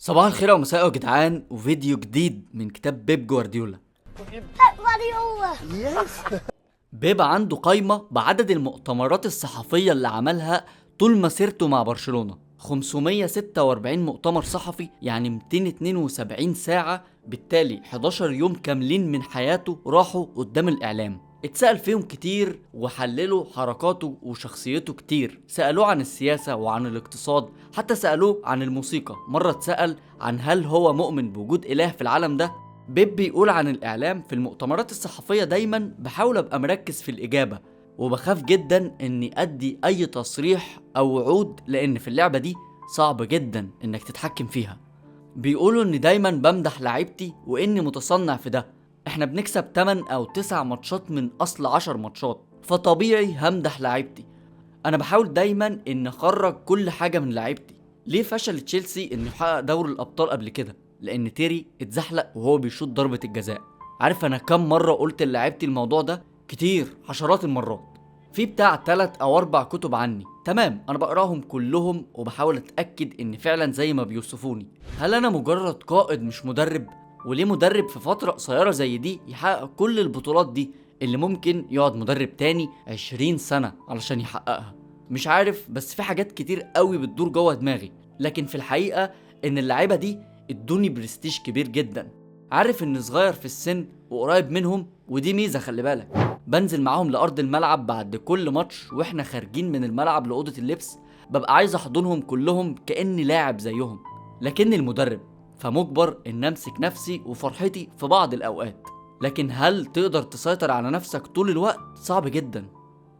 صباح الخير ومساء يا جدعان، وفيديو جديد من كتاب بيب جوارديولا. Yes. بيب عنده قايمة بعدد المؤتمرات الصحفية اللي عملها طول مسيرته مع برشلونة، 546 مؤتمر صحفي، يعني 272 ساعة، بالتالي 11 يوم كاملين من حياته راحوا قدام الإعلام. اتسأل فيهم كتير وحللوا حركاته وشخصيته كتير، سألوه عن السياسة وعن الاقتصاد، حتى سألوه عن الموسيقى. مرة اتسأل عن هل هو مؤمن بوجود إله في العالم ده. بيب بيقول عن الإعلام في المؤتمرات الصحفية دايما بحاول أبقى مركز في الإجابة، وبخاف جدا إني أدي أي تصريح أو وعود، لأن في اللعبة دي صعب جدا إنك تتحكم فيها. بيقولوا إن دايما بمدح لعيبتي وإني متصنع في ده، إحنا بنكسب 8 أو 9 ماتشات من أصل 10 ماتشات، فطبيعي همدح لعيبتي. أنا بحاول دايما إن أخرج كل حاجة من لعيبتي. ليه فشل تشيلسي إنه يحقق دوري الأبطال قبل كده؟ لأن تيري اتزحلق وهو بيشوط ضربة الجزاء. عارف أنا كم مرة قلت لعيبتي الموضوع ده؟ كتير، عشرات المرات. في بتاع 3 أو 4 كتب عني، تمام، أنا بقراهم كلهم وبحاول أتأكد إن فعلا زي ما بيوصفوني. هل أنا مجرد قائد مش مدرب؟ وليه مدرب في فترة قصيرة زي دي يحقق كل البطولات دي اللي ممكن يقعد مدرب تاني 20 سنة علشان يحققها؟ مش عارف، بس في حاجات كتير قوي بتدور جوه دماغي، لكن في الحقيقة إن اللعيبة دي ادوني برستيج كبير جدا. عارف إني صغير في السن وقريب منهم، ودي ميزة خلي بالك. بنزل معاهم لأرض الملعب بعد كل ماتش، واحنا خارجين من الملعب لأوضة اللبس ببقى عايز أحضنهم كلهم كأني لاعب زيهم، لكني المدرب فمجبر إن أمسك نفسي وفرحتي في بعض الأوقات. لكن هل تقدر تسيطر على نفسك طول الوقت؟ صعب جدا.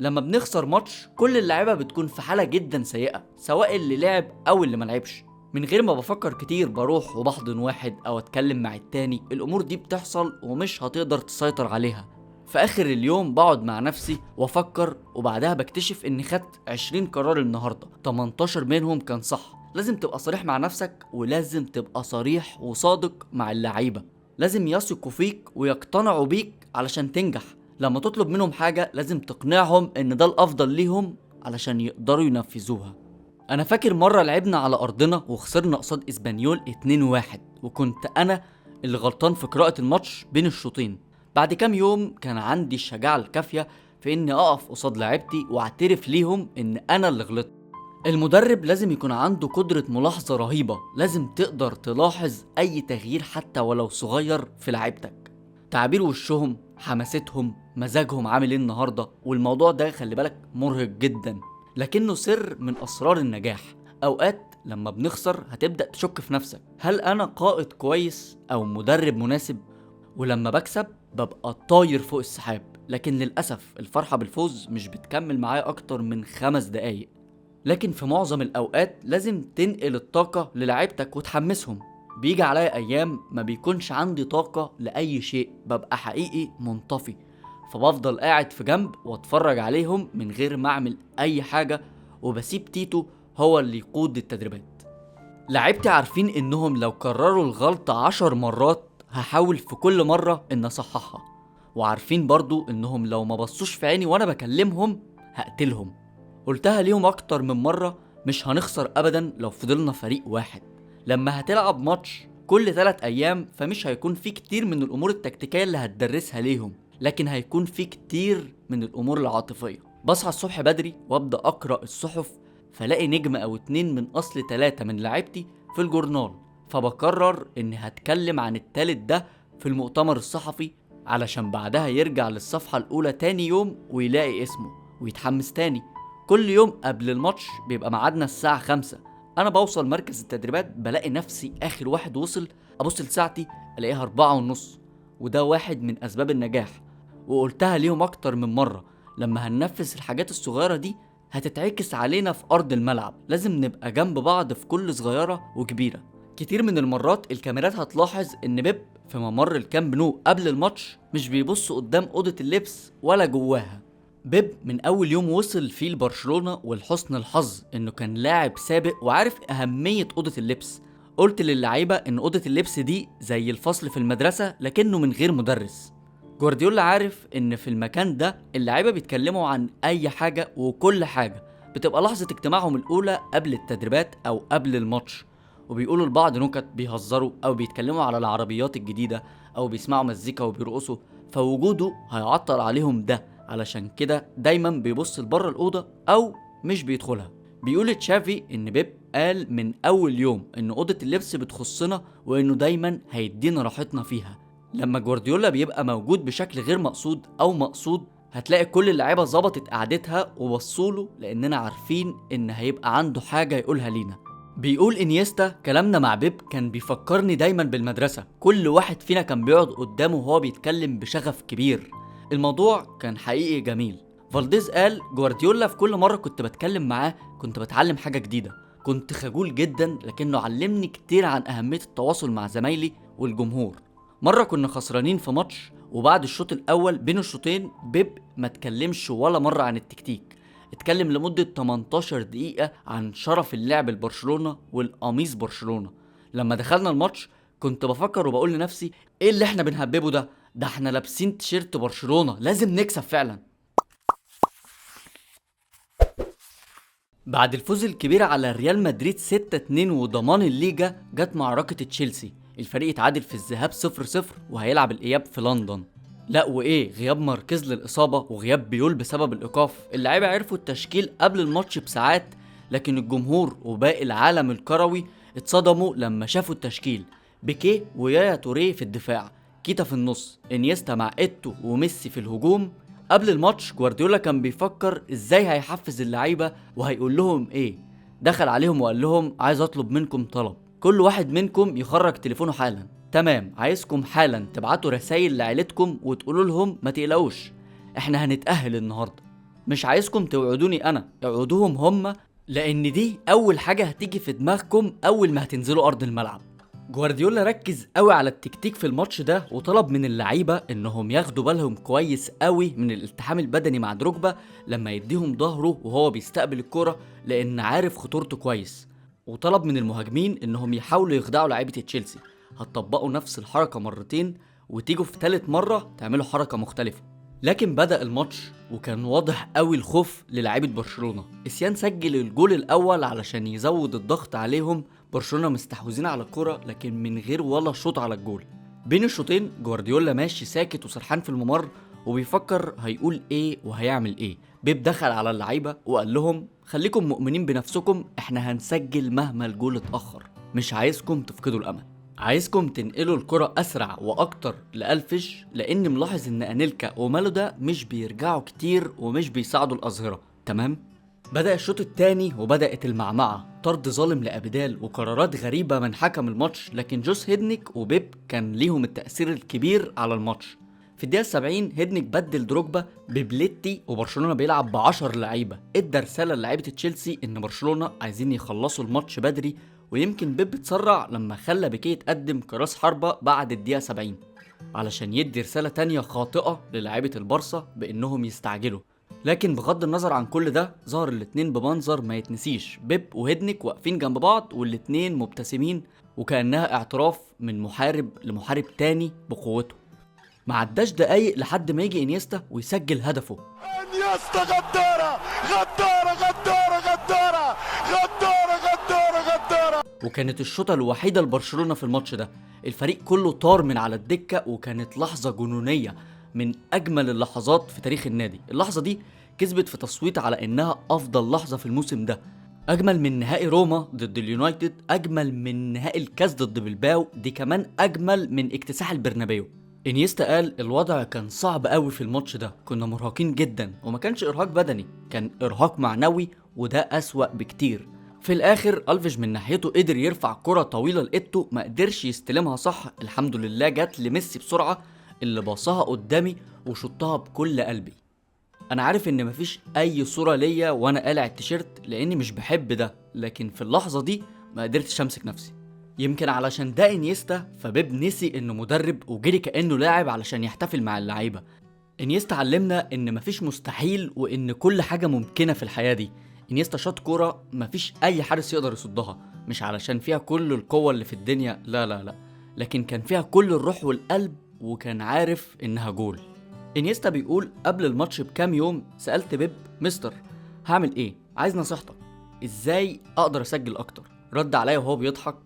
لما بنخسر ماتش كل اللعيبة بتكون في حالة جدا سيئة، سواء اللي لعب أو اللي ما لعبش. من غير ما بفكر كتير بروح وبحضن واحد أو أتكلم مع التاني. الأمور دي بتحصل ومش هتقدر تسيطر عليها. في آخر اليوم بقعد مع نفسي وأفكر، وبعدها بكتشف إني خدت 20 قرار النهاردة، 18 منهم كان صح. لازم تبقى صريح مع نفسك، ولازم تبقى صريح وصادق مع اللعيبة. لازم يثقوا فيك ويقتنعوا بيك علشان تنجح. لما تطلب منهم حاجة لازم تقنعهم إن ده الأفضل ليهم علشان يقدروا ينفذوها. أنا فاكر مرة لعبنا على أرضنا وخسرنا قصاد إسبانيول 2-1، وكنت أنا اللي غلطان في قراءة الماتش بين الشوطين. بعد كام يوم كان عندي الشجاعة الكافية في إني أقف قصاد لعيبتي وأعترف ليهم إن أنا اللي غلطت. المدرب لازم يكون عنده قدرة ملاحظة رهيبة، لازم تقدر تلاحظ أي تغيير حتى ولو صغير في لعيبتك، تعابير وشهم، حماستهم، مزاجهم عامل ايه النهاردة. والموضوع ده خلي بالك مرهق جدا، لكنه سر من أسرار النجاح. أوقات لما بنخسر هتبدأ تشك في نفسك، هل أنا قائد كويس أو مدرب مناسب؟ ولما بكسب ببقى طاير فوق السحاب، لكن للأسف الفرحة بالفوز مش بتكمل معايا أكتر من 5 دقايق. لكن في معظم الأوقات لازم تنقل الطاقة للاعيبتك وتحمسهم. بيجي عليا أيام ما بيكونش عندي طاقة لأي شيء، ببقى حقيقي منطفي، فبفضل قاعد في جنب واتفرج عليهم من غير ما أعمل أي حاجة، وبسيب تيتو هو اللي يقود التدريبات. لعيبتي عارفين إنهم لو كرروا الغلطة 10 مرات هحاول في كل مرة إن أصححها، وعارفين برضو إنهم لو ما بصوش في عيني وأنا بكلمهم هقتلهم. قلتها ليهم أكتر من مرة، مش هنخسر أبدا لو فضلنا فريق واحد. لما هتلعب ماتش كل 3 أيام فمش هيكون في كتير من الأمور التكتيكية اللي هتدرسها ليهم، لكن هيكون في كتير من الأمور العاطفية. بصحى الصبح بدري وأبدأ أقرأ الصحف، فلاقي نجم أو 2 من أصل 3 من لعيبتي في الجورنال، فبقرر إني هتكلم عن التالت ده في المؤتمر الصحفي علشان بعدها يرجع للصفحة الأولى تاني يوم ويلاقي اسمه ويتحمس تاني. كل يوم قبل الماتش بيبقى ميعادنا الساعة 5، أنا بوصل مركز التدريبات بلاقي نفسي آخر واحد وصل، أبص لساعتي ألاقيها 4:30، وده واحد من أسباب النجاح. وقلتها ليهم أكتر من مرة، لما هننفذ الحاجات الصغيرة دي هتتعكس علينا في أرض الملعب. لازم نبقى جنب بعض في كل صغيرة وكبيرة. كتير من المرات الكاميرات هتلاحظ إن بيب في ممر الكامب نو قبل الماتش مش بيبص قدام أوضة اللبس ولا جواها. بيب من أول يوم وصل فيه لبرشلونة، ولحسن الحظ إنه كان لاعب سابق وعارف أهمية أوضة اللبس. قلت للعيبة إن أوضة اللبس دي زي الفصل في المدرسة لكنه من غير مدرس. جوارديولا عارف إن في المكان ده اللعيبة بيتكلموا عن أي حاجة وكل حاجة، بتبقى لحظة اجتماعهم الأولى قبل التدريبات أو قبل الماتش، وبيقولوا لبعض نكت، بيهزروا او بيتكلموا على العربيات الجديدة او بيسمعوا مزيكا وبيرقصوا، فوجوده هيعطل عليهم ده، علشان كده دايما بيبص لبره الاوضة او مش بيدخلها. بيقول تشافي ان بيب قال من اول يوم ان اوضة اللبس بتخصنا وانه دايما هيدينا راحتنا فيها. لما جوارديولا بيبقى موجود بشكل غير مقصود او مقصود هتلاقي كل اللعيبة ظبطت قعدتها وبصوله، لاننا عارفين ان هيبقى عنده حاجة يقولها لينا. بيقول انيستا كلامنا مع بيب كان بيفكرني دايما بالمدرسة، كل واحد فينا كان بيقعد قدامه وهو بيتكلم بشغف كبير، الموضوع كان حقيقي جميل. فالديز قال جوارديولا في كل مرة كنت بتكلم معاه كنت بتعلم حاجة جديدة، كنت خجول جدا لكنه علمني كتير عن اهمية التواصل مع زمايلي والجمهور. مرة كنا خسرانين في ماتش وبعد الشوط الاول بين الشوطين بيب ما اتكلمش ولا مرة عن التكتيك، اتكلم لمدة 18 دقيقة عن شرف اللعب لبرشلونة والقميص برشلونة. لما دخلنا الماتش كنت بفكر وبقول لنفسي ايه اللي احنا بنهببه ده، ده احنا لابسين تيشيرت برشلونة لازم نكسب فعلا. بعد الفوز الكبير على ريال مدريد 6-2 وضمان الليجا جت معركة تشيلسي، الفريق اتعادل في الذهاب 0-0 وهيلعب الإياب في لندن. لا وايه، غياب ماركيز للإصابة وغياب بيول بسبب الإيقاف، اللعيبة عرفوا التشكيل قبل الماتش بساعات، لكن الجمهور وباقي العالم الكروي اتصدموا لما شافوا التشكيل. بيكيه ويايا توريه في الدفاع، كيتا في النص، انيستا مع ايتو وميسي في الهجوم. قبل الماتش جوارديولا كان بيفكر ازاي هيحفز اللعيبة وهيقول لهم ايه. دخل عليهم وقال لهم عايز اطلب منكم طلب، كل واحد منكم يخرج تليفونه حالا، تمام، عايزكم حالا تبعتوا رسائل لعيلتكم وتقولوا لهم ما تقلقوش احنا هنتأهل النهارده، مش عايزكم توعدوني انا، اوعدوهم هم، لان دي اول حاجة هتيجي في دماغكم اول ما هتنزلوا ارض الملعب. جوارديولا ركز قوي على التكتيك في الماتش ده وطلب من اللعيبة انهم ياخدوا بالهم كويس قوي من الالتحام البدني مع دروجبا لما يديهم ظهره وهو بيستقبل الكرة، لان عارف خطورته كويس. وطلب من المهاجمين انهم يحاولوا يخدعوا لعيبة تشيلسي، هتطبقوا نفس الحركة مرتين وتيجوا في ثالث مرة تعملوا حركة مختلفة. لكن بدأ الماتش وكان واضح قوي الخوف للاعيبة برشلونة. اسيان سجل الجول الأول علشان يزود الضغط عليهم، برشلونة مستحوذين على الكرة لكن من غير ولا شوط على الجول. بين الشوطين جوارديولا ماشي ساكت وسرحان في الممر وبيفكر هيقول ايه وهيعمل ايه. بيب دخل على اللعيبة وقال لهم خليكم مؤمنين بنفسكم، احنا هنسجل مهما الجول اتأخر، مش عايزكم تفقدوا الأمل، عايزكم تنقلوا الكرة أسرع وأكتر لألفش، لأن ملاحظ إن أنيلكا ومالودا مش بيرجعوا كتير ومش بيساعدوا الأظهرة، تمام؟ بدأ الشوط الثاني وبدأت المعمعة، طرد ظالم لأبيدال وقرارات غريبة من حكم الماتش، لكن جوس هيدنيك وبيب كان ليهم التأثير الكبير على الماتش. في الدقيقة 70 هيدنيك بدل دروجبا ببليتي وبرشلونة بيلعب ب10 لعيبة، ادى رسالة لعيبة تشيلسي إن برشلونة عايزين يخلصوا الماتش بدري، ويمكن بيب اتسرع لما خلى بيكيه يتقدم كراس حربة بعد الدقيقة 70 علشان يدي رسالة تانية خاطئة للاعيبة البارسا بإنهم يستعجلوا. لكن بغض النظر عن كل ده ظهر الاتنين بمنظر ما يتنسيش، بيب وهيدنيك واقفين جنب بعض والاتنين مبتسمين وكأنها اعتراف من محارب لمحارب تاني بقوته. ما عداش دقايق لحد ما يجي انيستا ويسجل هدفه. انيستا غدارة غدارة غدارة غدارة غدارة غدارة غدارة. وكانت الشوطة الوحيدة لبرشلونة في الماتش ده، الفريق كله طار من على الدكة وكانت لحظة جنونية من أجمل اللحظات في تاريخ النادي. اللحظة دي كسبت في تصويت على إنها أفضل لحظة في الموسم ده، أجمل من نهائي روما ضد اليونايتد، أجمل من نهائي الكاس ضد بلباو، دي كمان أجمل من اكتساح البرنابيو. انيستا قال الوضع كان صعب قوي في الماتش ده، كنا مرهقين جدا، وما كانش ارهاق بدني، كان ارهاق معنوي وده اسوأ بكتير. في الاخر الفيش من ناحيته قدر يرفع كرة طويلة لإيتو ما قدرش يستلمها صح، الحمد لله جت لميسي بسرعة اللي باصها قدامي وشطها بكل قلبي. انا عارف ان مفيش اي صورة ليا وانا قالع التيشيرت لاني مش بحب ده، لكن في اللحظة دي ما قدرتش امسك نفسي. يمكن علشان ده انيستا فبيب نسي انه مدرب وجري كانه لاعب علشان يحتفل مع اللعيبة. انيستا علمنا ان مفيش مستحيل وان كل حاجة ممكنة في الحياة دي. انيستا شاط كورة مفيش اي حارس يقدر يصدها، مش علشان فيها كل القوة اللي في الدنيا، لا لا لا، لكن كان فيها كل الروح والقلب وكان عارف انها جول. انيستا بيقول قبل الماتش بكام يوم سالت بيب مستر هعمل ايه، عايز نصيحتك، ازاي اقدر اسجل اكتر. رد عليا وهو بيضحك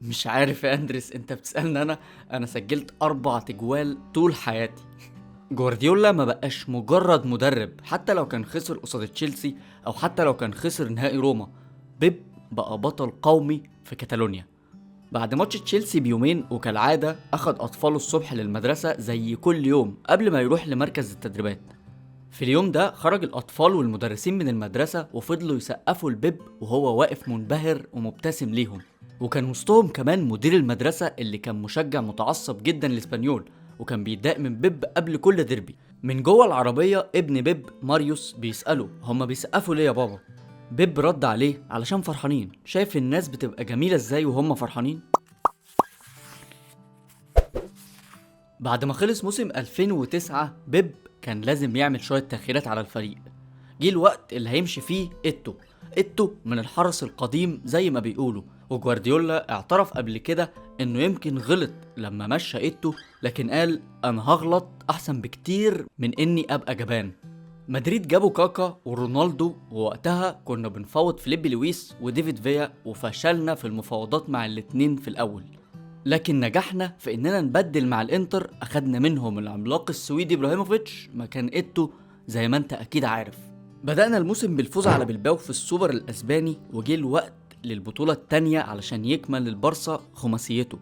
مش عارف يا اندريس، انت بتسألني انا سجلت 4 تجوال طول حياتي. جوارديولا ما بقاش مجرد مدرب، حتى لو كان خسر قصاد تشيلسي او حتى لو كان خسر نهائي روما، بيب بقى بطل قومي في كاتالونيا. بعد ماتش تشيلسي بيومين وكالعادة أخد أطفاله الصبح للمدرسة زي كل يوم قبل ما يروح لمركز التدريبات. في اليوم ده خرج الأطفال والمدرسين من المدرسة وفضلوا يسقفوا لبيب وهو واقف منبهر ومبتسم ليهم، وكان وسطهم كمان مدير المدرسة اللي كان مشجع متعصب جدا لإسبانيول وكان بيتضايق من بيب قبل كل ديربي. من جوه العربية ابن بيب ماريوس بيسأله هما بيسقفوا ليه يا بابا؟ بيب رد عليه علشان فرحانين، شايف الناس بتبقى جميلة ازاي وهم فرحانين. بعد ما خلص موسم 2009 بيب كان لازم يعمل شوية تغييرات على الفريق. جه الوقت اللي هيمشي فيه إيتو من الحرس القديم زي ما بيقولوا، وجوارديولا اعترف قبل كده انه يمكن غلط لما مشى إيتو، لكن قال انا هغلط احسن بكتير من اني ابقى جبان. مدريد جابوا كاكا ورونالدو، ووقتها كنا بنفاوض فيليبي لويس وديفيد فيا وفشلنا في المفاوضات مع الاتنين في الأول، لكن نجحنا في إننا نبدل مع الإنتر، أخدنا منهم العملاق السويدي إبراهيموفيتش مكان إيتو زي ما أنت أكيد عارف. بدأنا الموسم بالفوز على بلباو في السوبر الأسباني، وجه الوقت للبطولة التانية علشان يكمل البارسا خماسيته،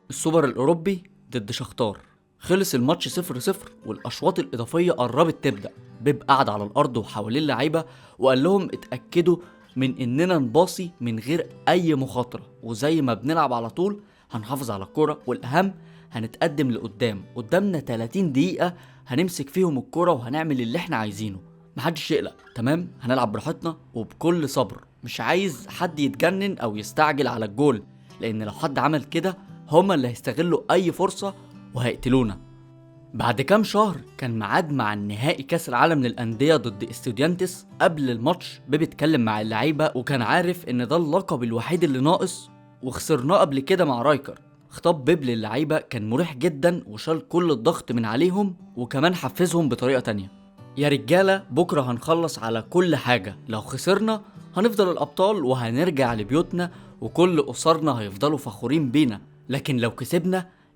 السوبر الأوروبي ضد شختار. خلص الماتش 0-0 والأشواط الإضافية قربت تبدأ. بيب قعد على الأرض وحواليه اللعيبة وقال لهم اتأكدوا من إننا نباصي من غير أي مخاطرة، وزي ما بنلعب على طول هنحافظ على الكرة، والأهم هنتقدم لقدام، قدامنا 30 دقيقة هنمسك فيهم الكرة وهنعمل اللي احنا عايزينه، محدش يقلق، تمام؟ هنلعب براحتنا وبكل صبر، مش عايز حد يتجنن أو يستعجل على الجول، لأن لو حد عمل كده هما اللي هيستغلوا أي فرصة وهيقتلونا. بعد كام شهر كان ميعاد مع النهائي كاس العالم للأندية ضد استوديانتس. قبل الماتش بيب اتكلم مع اللعيبة وكان عارف ان ده اللقب الوحيد اللي ناقص وخسرناه قبل كده مع رايكر. خطاب بيب للعيبة كان مريح جدا وشال كل الضغط من عليهم، وكمان حفزهم بطريقة تانية. يا رجالة بكرة هنخلص على كل حاجة، لو خسرنا هنفضل الأبطال وهنرجع لبيوتنا وكل أسرنا هيفضلوا فخورين بينا، لكن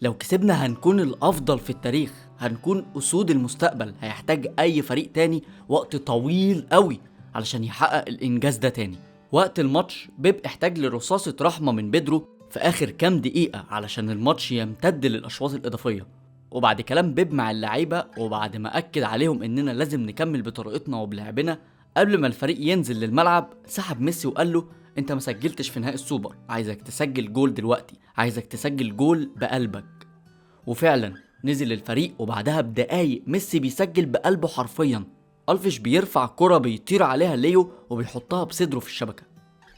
لو كسبنا هنكون الأفضل في التاريخ، هنكون أسود المستقبل. هيحتاج أي فريق تاني وقت طويل قوي علشان يحقق الإنجاز ده تاني. وقت الماتش بيب احتاج لرصاصة رحمة من بيدرو في آخر كام دقيقة علشان الماتش يمتد للأشواط الإضافية. وبعد كلام بيب مع اللعيبة وبعد ما أكد عليهم إننا لازم نكمل بطريقتنا وبلعبنا، قبل ما الفريق ينزل للملعب سحب ميسي وقال له انت ما سجلتش في نهائي السوبر، عايزك تسجل جول دلوقتي، عايزك تسجل جول بقلبك. وفعلا نزل الفريق وبعدها بدقايق ميسي بيسجل بقلبه حرفيا، ألفيش بيرفع كرة بيطير عليها ليو وبيحطها بصدره في الشبكة.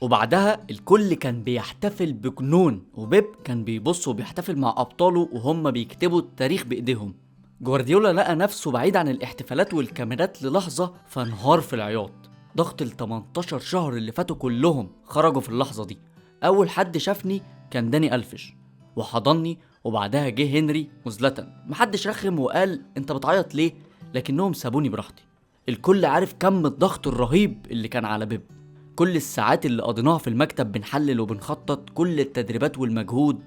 وبعدها الكل كان بيحتفل بجنون، وبيب كان بيبص وبيحتفل مع أبطاله وهم بيكتبوا التاريخ بإيديهم. جوارديولا لقى نفسه بعيد عن الاحتفالات والكاميرات للحظة فانهار في العياط. ضغط ال 18 شهر اللي فاتوا كلهم خرجوا في اللحظة دي. أول حد شافني كان داني ألفيش وحضني، وبعدها جه هنري وزلاتان. محدش رخم وقال انت بتعيط ليه، لكنهم سابوني براحتي. الكل عارف كم الضغط الرهيب اللي كان على بيب، كل الساعات اللي قضيناها في المكتب بنحلل وبنخطط، كل التدريبات والمجهود،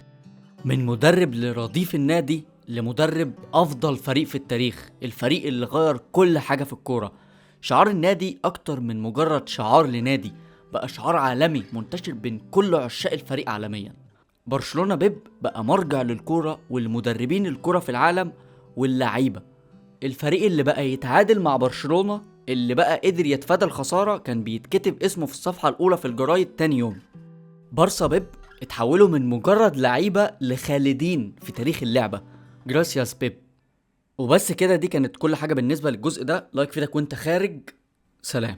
من مدرب لرديف النادي لمدرب أفضل فريق في التاريخ، الفريق اللي غير كل حاجة في الكورة. شعار النادي أكتر من مجرد شعار لنادي، بقى شعار عالمي منتشر بين كل عشاق الفريق عالميا. برشلونة بيب بقى مرجع للكورة والمدربين الكورة في العالم واللعيبة. الفريق اللي بقى يتعادل مع برشلونة، اللي بقى قدر يتفادى الخسارة، كان بيتكتب اسمه في الصفحة الأولى في الجرايد تاني يوم. بارسا بيب اتحولوا من مجرد لعيبة لخالدين في تاريخ اللعبة. Gracias بيب. وبس كده، دي كانت كل حاجة بالنسبة للجزء ده. like فيدك وانت خارج. سلام.